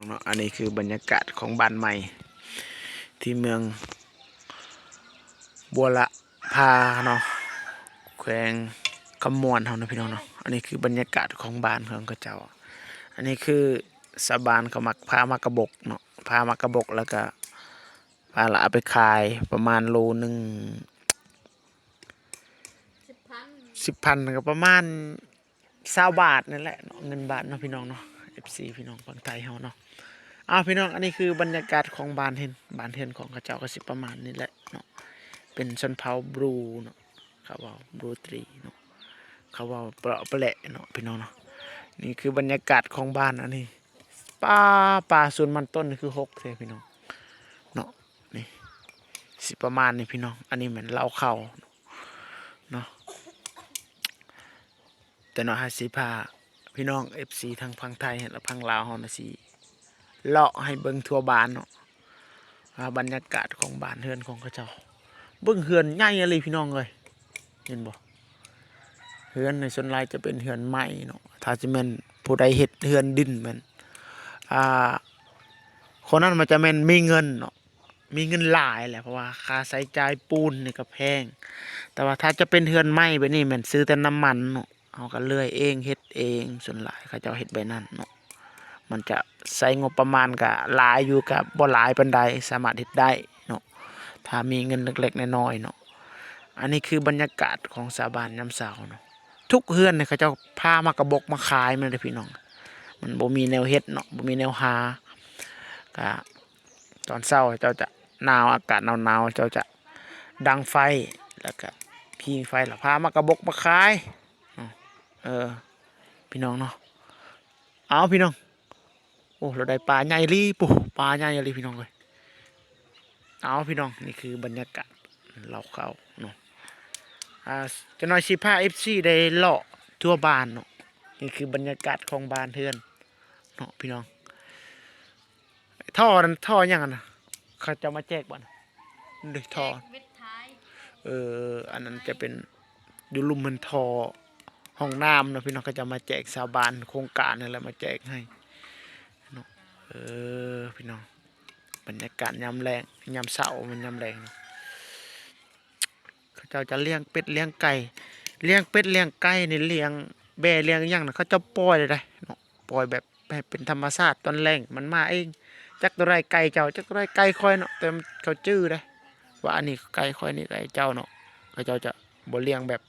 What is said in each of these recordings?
ເນາະ. ອັນນີ້ຄືບັນຍາກາດຂອງບ້ານໃໝ່ ທີ່ເມືອງບົວລະພາເນາະ ແຂວງຄຳມ່ວນເຮົາເນາະ ພີ່ນ້ອງເນາະ. ອັນນີ້ຄືບັນຍາກາດຂອງບ້ານຂອງເຂົາເຈົ້າ. ອັນນີ້ຄືຊາວບ້ານເຂົາມັກພາໝາກກະບົກເນາະ ພາໝາກກະບົກ ແລ້ວກະ ປາລະເອົາໄປຂາຍປະມານໂລໜຶ່ງ ສິບພັນ ສິບພັນ ກໍປະມານຊາວບາດນີ້ແຫຼະເນາະ ເງິນບາດເນາະ ພີ່ນ້ອງເນາະ ເອັຟຊີ ພີ່ນ້ອງຝັ່ງໄທເຮົາເນາະ. ອ້າວ ພີ່ນ້ອງ ອັນນີ້ຄືບັນຍາກາດຂອງບ້ານເຮືອນ ບ້ານເຮືອນຂອງເຂົາເຈົ້າກໍຊິປະມານນີ້ແຫຼະເນາະ ເປັນຊົນເຜົ່າບຣູເນາະ ເຂົາເວົ້າບຣູຕີເນາະ ເຂົາເວົ້າເປາະແປະເນາະ ພີ່ນ້ອງເນາະ. ນີ້ຄືບັນຍາກາດຂອງບ້ານ ອັນນີ້ ປາ ປາສວນມັນຕົ້ນນີ້ຄືຮົກແທ້ພີ່ນ້ອງເນາະ. ນີ້ຊິປະມານນີ້ພີ່ນ້ອງ ອັນນີ້ແມ່ນເລົ້າເຂົ້າເນາະ. ແຕ່ເນາະ ເຮົາຊິພາພີ່ນ້ອງເອັຟຊີທັງຝັ່ງໄທ ແລະ ຝັ່ງລາວເຮົານະ ຊິເລາະໃຫ້ເບິ່ງທົ່ວບ້ານເນາະ ວ່າບັນຍາກາດຂອງບ້ານເຮືອນຂອງເຂົາເຈົ້າ. ເບິ່ງເຮືອນໃຫຍ່ອີ່ຫຼີພີ່ນ້ອງເອີຍ ເຫັນບໍ່? ເຮືອນໃນສ່ວນຫຼາຍຈະເປັນເຮືອນໄມ້ເນາະ ຖ້າຊິແມ່ນຜູ້ໃດເຮັດເຮືອນດິນແມ່ນ ອ່າ ຄົນນັ້ນມັນຈະແມ່ນມີເງິນເນາະ ມີເງິນຫຼາຍແຫຼະ ເພາະວ່າຄ່າໃຊ້ຈ່າຍປູນນີ້ກໍແພງ. ແຕ່ວ່າຖ້າຈະເປັນເຮືອນໄມ້ແບບນີ້ແມ່ນຊື້ແຕ່ນ້ຳມັນເນາະ ເຮົາກໍເລື່ອຍເອງ ເຮັດເອງ ສ່ວນຫຼາຍເຂົາເຈົ້າເຮັດແບບນັ້ນເນາະ. ມັນຈະໃຊ້ງົບປະມານກະຫຼາຍຢູ່ ກະບໍ່ຫຼາຍປານໃດ ສາມາດເຮັດໄດ້ເນາະ ຖ້າມີເງິນເລັກໆນ້ອຍໆເນາະ. ອັນນີ້ຄືບັນຍາກາດຂອງຊາວບ້ານຍາມເຊົ້າເນາະ ທຸກເຮືອນນີ້ເຂົາເຈົ້າພາໝາກກະບົກມາຂາຍແມ່ນເດ້ພີ່ນ້ອງ. ມັນບໍ່ມີແນວເຮັດເນາະ ບໍ່ມີແນວຫາ ກະຕອນເຊົ້າເຂົາເຈົ້າຈະໜາວ ອາກາດໜາວໆ ເຂົາເຈົ້າຈະດັງໄຟ ແລ້ວກະຜິງໄຟ ແລ້ວພາໝາກກະບົກມາຂາຍເນາະ ເອີ ພີ່ນ້ອງເນາະ. ເອົາ ພີ່ນ້ອງ ໂອ້ ລາວໄດ້ປາໃຫຍ່ອີ່ຫຼີ ປູ ປາໃຫຍ່ອີ່ຫຼີພີ່ນ້ອງເອີຍ. ເອົາ ພີ່ນ້ອງ ນີ້ຄືບັນຍາກາດເລົ້າເຂົ້າເນາະ. ອ່າ ຈັກໜ່ອຍຊິພາເອັຟຊີໄດ້ເລາະທົ່ວບ້ານເນາະ. ນີ້ຄືບັນຍາກາດຂອງບ້ານເຮືອນເນາະ ພີ່ນ້ອງ. ທໍ່ນັ້ນ ທໍ່ຫຍັງຫັ້ນນະ ເຂົາເຈົ້າມາແຈກບໍ່ນະ? ເດ້ ທໍ່ ແຈກເວັດທ້າຍ ເອີ ອັນນັ້ນຈະເປັນ ຢູ່ລຸ່ມຫັ້ນທໍ່ຫ້ອງນ້ຳເນາະ ພີ່ນ້ອງ ເຂົາເຈົ້າມາແຈກຊາວບ້ານໂຄງການນັ້ນແຫຼະ ມາແຈກໃຫ້ເນາະ. ເອີ ພີ່ນ້ອງ ບັນຍາກາດຍາມແລງ ຍາມເຊົ້າ ແມ່ນຍາມແລງເນາະ. ເຂົາເຈົ້າຈະລ້ຽງເປັດລ້ຽງໄກ່ ລ້ຽງເປັດລ້ຽງໄກ່ນີ້ ລ້ຽງແບ້ລ້ຽງຫຍັງນະ ເຂົາເຈົ້າປ່ອຍເລີຍເນາະ ປ່ອຍແບບ ໃຫ້ເປັນທຳມະຊາດ ຕອນແລງມັນມາເອງ. ຈັກໂຕໃດໄກ່ເຈົ້າ ຈັກໂຕໃດໄກ່ຂ້ອຍເນາະ ແຕ່ເຂົາຈື່ເດ້ ວ່າອັນນີ້ໄກ່ຂ້ອຍ ນີ້ໄກ່ເຈົ້າເນາະ. ເຂົາເຈົ້າຈະບໍ່ລ້ຽງແບບ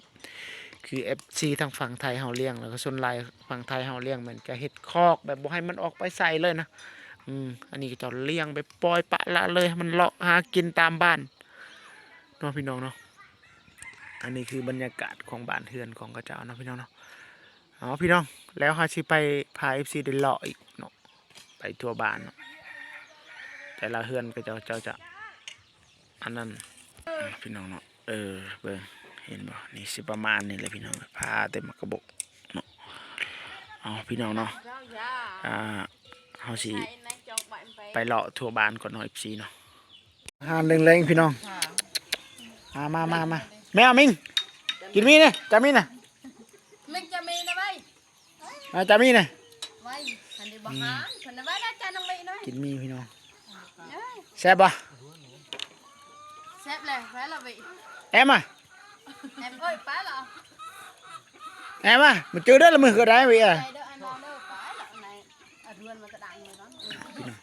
ຄືເອັຟຊີທາງຝັ່ງໄທເຮົາລ້ຽງ ແລ້ວກໍສ່ວນຫຼາຍຝັ່ງໄທເຮົາລ້ຽງແມ່ນຈະເຮັດຄອກແບບບໍ່ໃຫ້ມັນອອກໄປໃສເລີຍນະ. ອືມ ອັນນີ້ເຂົາເຈົ້າລ້ຽງແບບປ່ອຍປະລະເລີຍ ໃຫ້ມັນເລາະຫາກິນຕາມບ້ານເນາະ ພີ່ນ້ອງເນາະ. ອັນນີ້ຄືບັນຍາກາດຂອງບ້ານເຮືອນຂອງເຂົາເຈົ້າເນາະ ພີ່ນ້ອງເນາະ. ເອົາ ພີ່ນ້ອງ ແລ້ວເຮົາຊິໄປພາເອັຟຊີໄດ້ເລາະອີກເນາະ ໄປທົ່ວບ້ານເນາະ ແຕ່ລະເຮືອນເຂົາເຈົ້າ ເຈົ້າຈະ ອັນນັ້ນ ພີ່ນ້ອງເນາະ. ເອີ ເບິ່ງ ເຫັນບໍ່ ນີ້ຊິປະມານນີ້ແຫຼະ ພີ່ນ້ອງ ພາແຕ່ໝາກກະບົກເນາະ. ເອົາ ພີ່ນ້ອງເນາະ ອ່າ ເຮົາຊິໄປເລາະທົ່ວບ້ານກ່ອນເນາະ ເອັຟຊີເນາະ. ອາຫານແລງໆ ພີ່ນ້ອງ ມາ ມາ ມາ ມາ ແມ່ ມິງ ກິນໝີ່ນີ້ ຈາໝີ່ນະ ມິງ ຈາໝີ່ນະໄວ ມາ ຈາໝີ່ນະ ໄວ ອັນນີ້ບໍ່ຫາ ເພິ່ນນະໄວລະ ຈານ້ອງມິງນະ ກິນໝີ່ ພີ່ນ້ອງ. ເອີຍ ແຊບບໍ່? ແຊບແຫຼະ ໄປລະເວີຍ ແອມມາ ແອມເອີຍ ໄປລະ ແອມມາ ມາຈື່ເດີລະ ມື້ຄືໄດ້ເວີຍ ໄປເດີ ອັນນັ້ນເດີ ໄປລະ ອັນນັ້ນ ອາເດືອນມັນກະດັງເລີຍເນາະ ພີ່ນ້ອງ.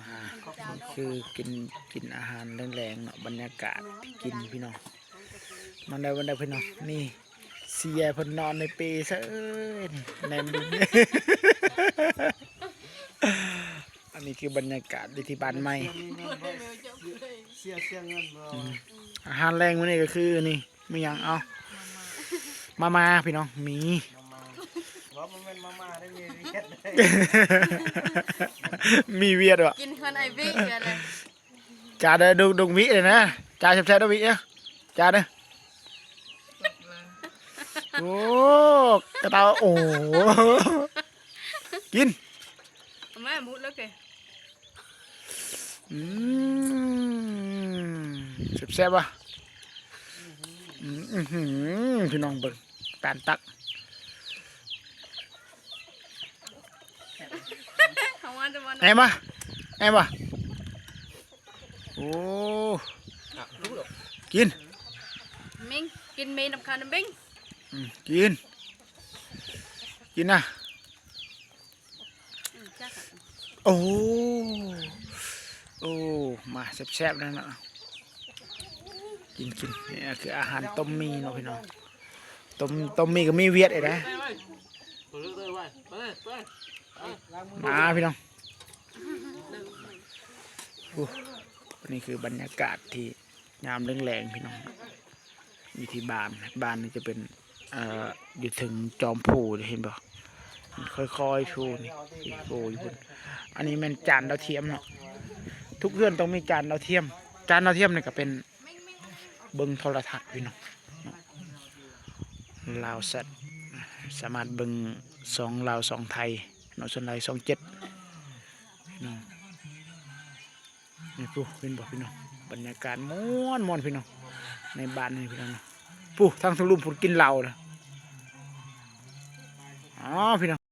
ມາ ນີ້ຄືກິນ ກິນອາຫານແລງໆເນາະ ບັນຍາກາດກິນ ພີ່ນ້ອງ. ມາເດີ ມາເດີ ພີ່ນ້ອງ ນີ້ເສຍເພິ່ນນອນໃນເປເຊີຍນີ້ ແນມເບິ່ງ. ອັນນີ້ຄືບັນຍາກາດຢູ່ທີ່ບ້ານໃໝ່ ເສຍ ເສຍເງິນບໍ່? ອືມ ອາຫານແລງມື້ນີ້ກໍຄືນີ້ ມີຫຍັງ ເອົາ ມາມ່າ ພີ່ນ້ອງ ມີ ມາມ່າ ບໍ່ ມັນແມ່ນມາມ່າໄດ້ ມີວຽດ ມີວຽດບໍ່? ກິນເຮືອນອ້າຍວິເທື່ອແລ້ວ ຈ້າເດີ ດົງ ດົງວິເດີນະ ຈ້າແຊບໆເດີວິເດີ ຈ້າເດີ. ໂອ້ ກະເຕົາ ໂອ້ ກິນ ເອົາມາໝົດແລ້ວເກ ອືມ ແຊບໆຫວະ ອືມ ອື້ຫື ພີ່ນ້ອງເບິ່ງ ການຕັກ. ແອມາ ແອມາ ໂອ້ ກິນ ມິງ ກິນເມນຳຄັນມິງ ອືມ ກິນ ກິນນະ. ອືມ ໂອ້ ໂອ້ ມາແຊບໆ ແລ້ວເນາະ ກິນໆ ນີ້ຄືອາຫານຕົ້ມໝີ່ເນາະພີ່ນ້ອງ ຕົ້ມ ຕົ້ມໝີ່ກໍມີວຽດອີກນະ ມາພີ່ນ້ອງ ໂອ້ ນີ້ຄືບັນຍາກາດທີ່ຍາມແລງໆ ພີ່ນ້ອງ. ຢູ່ທີ່ບ້ານ ບ້ານນີ້ຈະເປັນ ເອີ ຢູ່ເທິງຈອມພູ ເຫັນບໍ່ ມັນຄ່ອຍໆ ພູນີ້ ພູຢູ່ພຸ້ນ ອັນນີ້ແມ່ນຈານດາວທຽມເນາະ ທຸກເຮືອນຕ້ອງມີຈານດາວທຽມ ຈານດາວທຽມນີ້ກໍເປັນເບິ່ງໂທລະທັດພີ່ນ້ອງເນາະ ລາວແຊັດ ສາມາດເບິ່ງສອງລາວສອງໄທເນາະ ສ່ວນຫຼາຍຊ່ອງເຈັດເນາະ. ນີ້ພຸ້ນ ເຫັນບໍ່ພີ່ນ້ອງ ບັນຍາກາດມ່ວນໆ ພີ່ນ້ອງ ໃນບ້ານນີ້ພີ່ນ້ອງ ພຸ້ນ ທາງທາງລຸ່ມພຸ້ນກິນເຫຼົ້ານະ ອໍ ພີ່ນ້ອງ.